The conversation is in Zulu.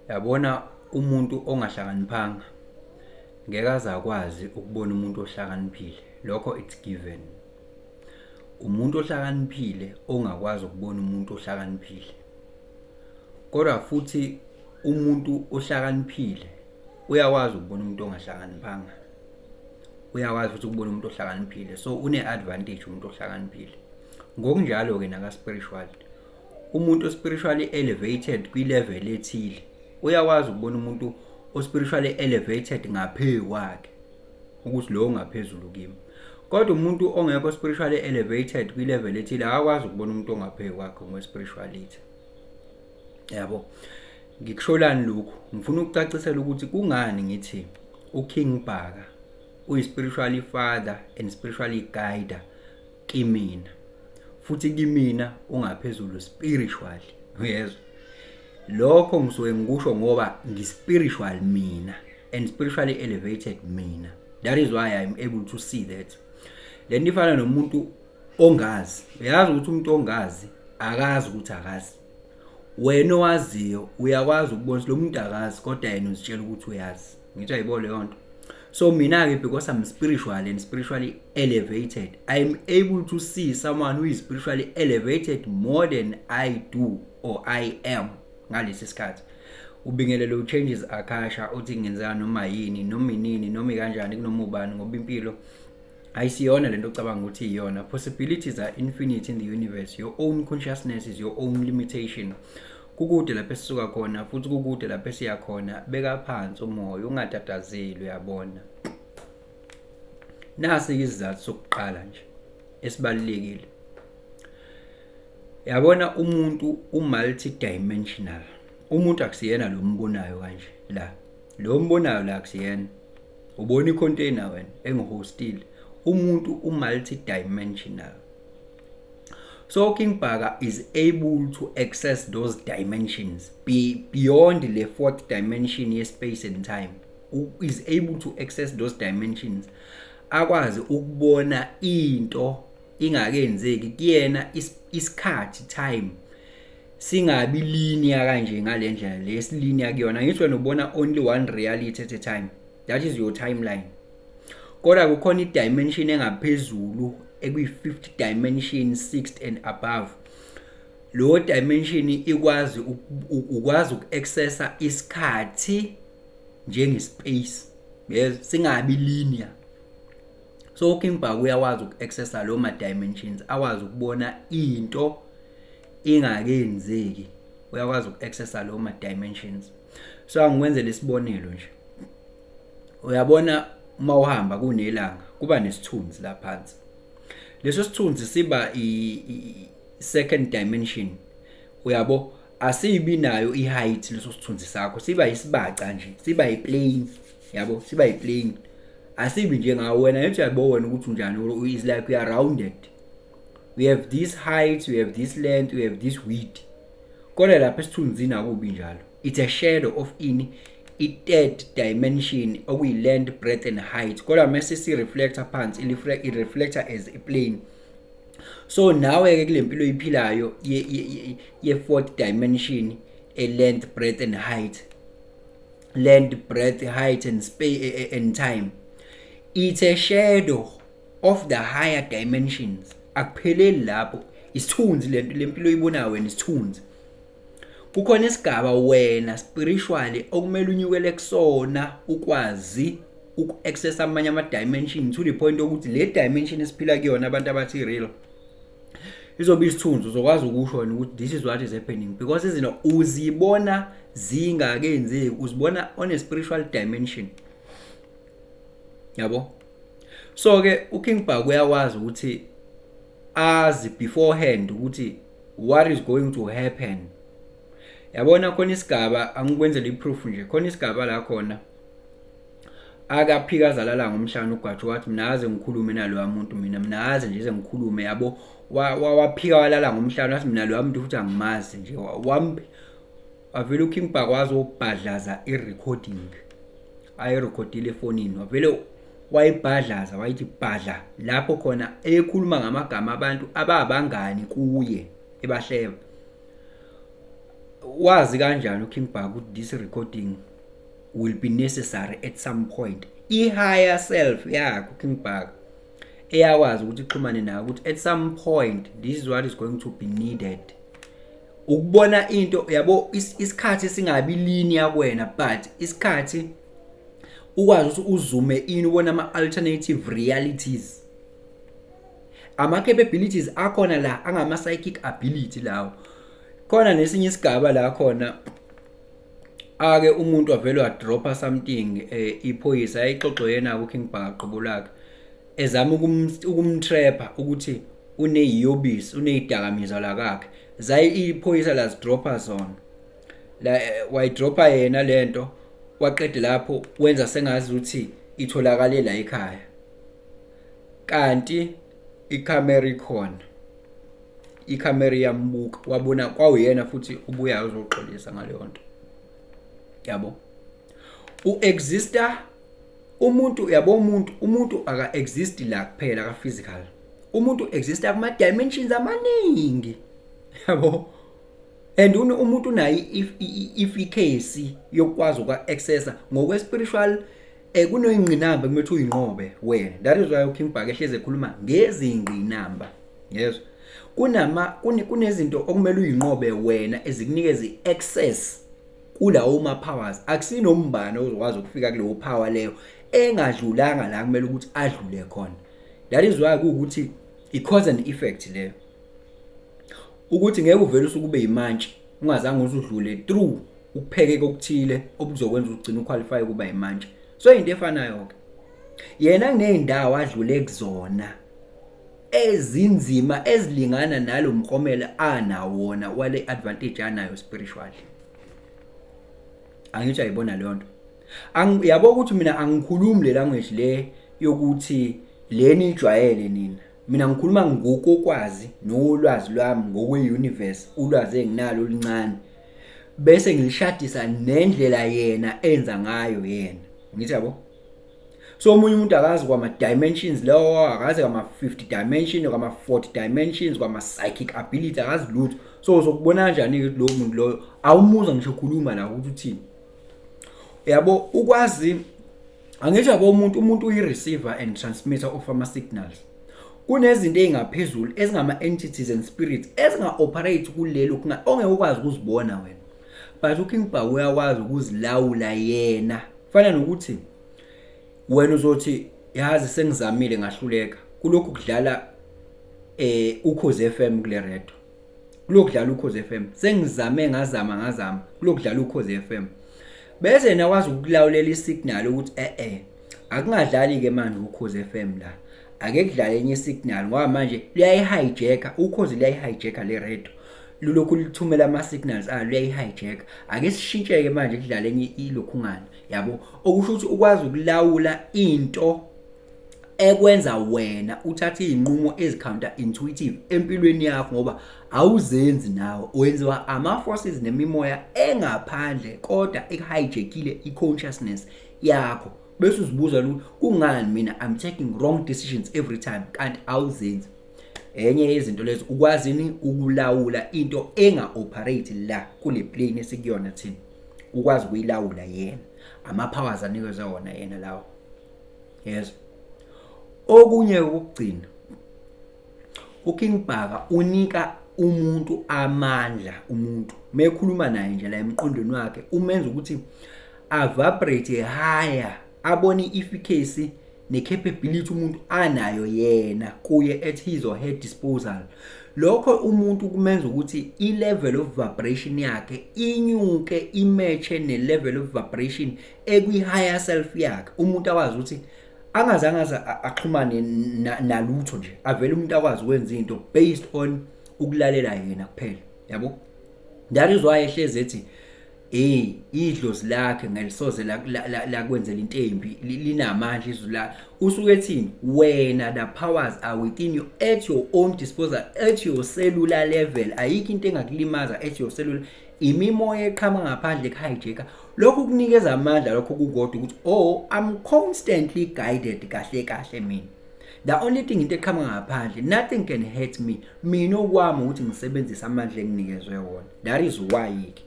Yabona, umuntu ongahlakaniphanga ngeke aze akwazi ukubona umuntu ohlakaniphile. Lokho it's given. Umuntu ohlakaniphile ongakwazi ukubona umuntu ohlakaniphile. Kodwa futhi umuntu ohlakaniphile uyakwazi ukubona umuntu ongahlakaniphanga. Uyakwazi futhi ukubona umuntu ohlakaniphile. So une-advantage umuntu ohlakaniphile. Ngokunjalo-ke naka-spiritual. Umuntu o-spiritually elevated kwi-level ethile uyakwazi ukubona umuntu o-spiritually elevated ngaphezu kwakhe, ukuthi lo ngaphezulu kimi. Kodwa umuntu ongekho spiritually elevated kwi-level ethile akakwazi ukubona umuntu ongaphezu kwakhe ngokwe-spirituality. Yabo. Ngikusholani lokhu? Ngifuna ukucacisela ukuthi kungani ngithi uKing Bhaka uyi-spiritually father and spiritually guider kimina. Futhi kimina ungaphezulu spiritually. Uyezwa? Lokho ngisuke ngikusho ngoba ngi-spiritual mina and spiritually elevated mina. That is why I'm able to see that. Lento ifana nomuntu ongazi. Uyazi ukuthi umuntu ongazi akazi ukuthi akazi. Wena owaziyo uyakwazi ukubona ukuthi lo muntu akazi, kodwa yena uzitshela ukuthi uyazi. Ngithi ayibona leyo nto. So mina-ke, because I'm spiritual and spiritually elevated, I'm able to see someone who is spiritually elevated more than I do or I am ngalesi sikhathi. Ubingelelo uChanges Akasha uthi kungenzeka noma yini, noma inini, noma ikanjani, kunoma ubani, ngoba impilo ayisiyona lento ocabanga ukuthi iyona. Possibilities are infinite in the universe. Your own consciousness is your own limitation. Kukude lapho esisuka khona futhi kukude lapho esiya khona. Beka phansi umoya, ungatatazeli, uyabona. Nasi isizathu sokuqala nje esibalulekile. Yabona, umuntu u-multidimensional. Umuntu akusiyena lo mbonayo kanje la. Lo mbonayo la akusiyena. Ubona i-container wena engihostile. Umuntu u-multidimensional. So King Bhaka is able to access those dimensions beyond the fourth dimension ye space and time. Is able to access those dimensions. Akwazi ukubona into ingakenzeki kuyena, isikhathi, time singabi linear kanje ngalendlela lesilinear kuyona. Ngithi wena ubona only one reality at a time. That is your timeline. Kodwa kukhona i-dimension engaphezulu ekuyi-fifth dimension, sixth and above. Lo dimension ikwazi ukwazi uku-accessa isikhathi njenge-space, yes, singabi linear. So King Bhaka uyakwazi uku-accessa lo ma dimensions, akwazi ukubona into ingakenzeki. Uyakwazi uku-accessa lo ma dimensions. So angikwenzele isibonelo nje. Uyabona, uma uhamba kunelanga, kuba nesithunzi la phansi. Leso sithunzi siba i second dimension, uyabo. Asibi nayo i-height leso sithunzi sakho, siba isibaca nje, siba i-plane, yabo, siba i-plane. Asibi njengawe wena. Ngithi uyabo wena ukuthi unjani, is like we are rounded, we have this height, we have this length, we have this width. Kodwa lapha esithunzini akubi njalo. It's a shadow of ini? I-third dimension, okuyi-length, breadth and height. Kodwa mase si-reflecta phansi, i-reflecta as a plane. So nawe-ke kule mpilo oyiphilayo ye-fourth dimension, a-length, breadth and height, length, breadth, height and space and time, it's a shadow of the higher dimensions. Akupheleli lapho, isithunzi lento lempilo oyibonayo wena, isithunzi. Kukhona isigaba wena spiritually okumele unyukele kusona, ukwazi uku-access amanye ama-dimension to the point yokuthi le dimension esiphila kuyona, abantu abathi real, izobe isithunzi. Uzokwazi ukusho wena ukuthi this is what is happening, because izinto uzibona zingakenzeki, uzibona on a spiritual dimension, yabo. So ke uKing Bhaka uyakwazi ukuthi azi beforehand ukuthi what is going to happen. Yabona, khona isigaba, angikwenzele i-proof nje, khona isigaba la khona akaphika azalala ngomhlanje uGwajo, wathi mina aze ngikhulume naloya muntu, mina aze nje ze ngikhulume, yabo. Waphika walala ngomhlanje, wathi mina loya muntu futhi angimazi nje. Wambi wavele uKing Bhaka wazobhadlaza i-recording ayirekhodile efonini, wavele wayibhadlaza, wayithi bhadla lapho khona ekhuluma ngamagama abantu ababangani kuye, ebahleba. Wazi kanjani uKing Bhaka ukuthi this recording will be necessary at some point? I-higher self yakhe uKing Bhaka eyakwazi ukuthi ixhumane nayo ukuthi at some point this is what is going to be needed. Ukubona into, yabo, isikhathi singabi linear kuwena, but isikhathi ukwazi ukuthi uzoome in, ubone ama alternative realities, ama capabilities akhona la angama psychic ability lawo. Khona nesinye isigaba la khona ake umuntu avele wadropa something, iphoyisa ayixoxo yena uKing Bhaka qobo lakhe, ezama ukumtrapha ukuthi uneyiyobisi, uneyidakamizwa la kakhe. Zayi iphoyisa lazidropa zona la, wayidropa yena lento, waqeda lapho wenza sengazi ukuthi itholakale la ekhaya, kanti ikhamera ikhona, ikhamera iyambuka. Wabona kwawuyena futhi ubuya uzoxolisa ngaleyo nto, yabo. U-exista umuntu, yabo, umuntu aka exist la kuphela ka physical. Umuntu exista kuma dimensions amaningi, yabo, and umuntu unayo i-efficacy yokwazi ukwa-accessa ngokwe-spiritual. Kuneyingqinamba kumele uyinqobe wena. That is why uKing Bhaka ehleze ekhuluma ngezingqinamba, yezwa. Kunezinto okumele uyinqobe wena ezikunikeza i-access kulawo ma powers. Akusinombani ozokwazi ukufika kuleyo power leyo engadlulanga la kumele ukuthi adlule khona. That is why kuwukuthi i-cause and effect leyo, ukuthi ngeke uvele usuke ube yimantshi ungazange uzudlule through ukuphekeka okuthile obuzokwenza ugcine uqualify ukuba yimantshi. So into efanayo ke, yena kuneyindawo adlule kuzona ezinzima ezilingana nalo mklomelo anawona wale advantage anayo spiritually. Angithi ayibona leyo nto? Yabo ukuthi mina angikhulumi le language le yokuthi leni ijwayele nina. Mina ngikhuluma ngokokwazi nolwazi lwami ngokwe-universe, ulwazi enginalo oluncane, bese ngilishadisa nendlela yena enza ngayo yena. Ngithi, yabo, so omunye umuntu akazi kwama dimensions lawo, akazi kwama 50 dimension, kwama 40 dimensions, kwama psychic ability, akazi lutho. So uzokubona kanjani ukuthi lowo muntu loyo awumuzwa ngisho khuluma la ukuthi uthini, yabo? Ukwazi, angisho, yabo, umuntu uyi-receiver and transmitter of ama-signals. Kunezinto ey'ngaphezulu ezingama-entities and spirits ezinga-operate kulelo ongeke ukwazi ukuzibona wena, but uKing Bhaka uyakwazi ukuzilawula yena. Fana nokuthi wena uzothi, "Yazi, sengizamile ngahluleka kulokhu kudlala Ukhozi FM kule radio, kulokhu kudlala Ukhozi FM, sengizame, ngazama, ngazama kulokhu kudlala Ukhozi FM," bese yena wazi ukulawulela isignal ukuthi akungadlali ke manje Ukhozi FM la, ake kudlale enye isignal, ngoba manje liyayi-hijacka Ukhozi, liyayi-hijacka le radio, lulokhu lithumela ama-signals alo, liyayi-hijacka. Ake sishintsheke manje kudlale enye ilokhungana, yabo. Okusho ukuthi ukwazi ukulawula into ekwenza wena uthathe izinqumo ezi-counter intuitive empilweni yakho, ngoba awuzenzi nawe, wenziwa ama-forces nemimoya engaphandle, kodwa ekuhijackile i-consciousness yakho, bese uzibuza ukuthi kungani mina I'm taking wrong decisions every time, kanti awuzenzi. Enye yezinto lezo, ukwazini ukulawula into enga-operate la kule plane esikuyona thina, ukwazi ukuyilawula yena, ama-powers anikezwe wona yena lawo, yezwa. Okunye kokugcina, uKing Bhaka unika umuntu amandla. Umuntu mekhuluma naye nje la emqondweni wakhe, umenza ukuthi avibrate higher, abone i-efficacy ne-capability umuntu anayo yena kuye at his or her disposal. Lokho umuntu kumenza ukuthi i-level of vibration yakhe inyuke, imatche ne-level of vibration ekwi-higher self yakhe. Umuntu akwazi ukuthi angazange aze axhumane nalutho nje, avele umuntu akwazi ukwenza into based on ukulalela yena kuphela, yabo. That is why ehlezi ethi idlozi lakhe ngelisoze lakwenzela into embi, linamandla izwi lakhe. Usuke ethini wena? The powers are within you, at your own disposal, at your cellular level. Ayikho into engakulimaza at your cellular. Imimoya eqhama ngaphandle ekuhijacka. Lokhu kunikeza amandla, lokho kukodwa, ukuthi, "Oh, I'm constantly guided." Kahle kahle mina, the only thing, into eqhamuka ngaphandle, nothing can hurt me. Mina okwami ukuthi ngisebenzise amandla enginikezwe wona. That is why ke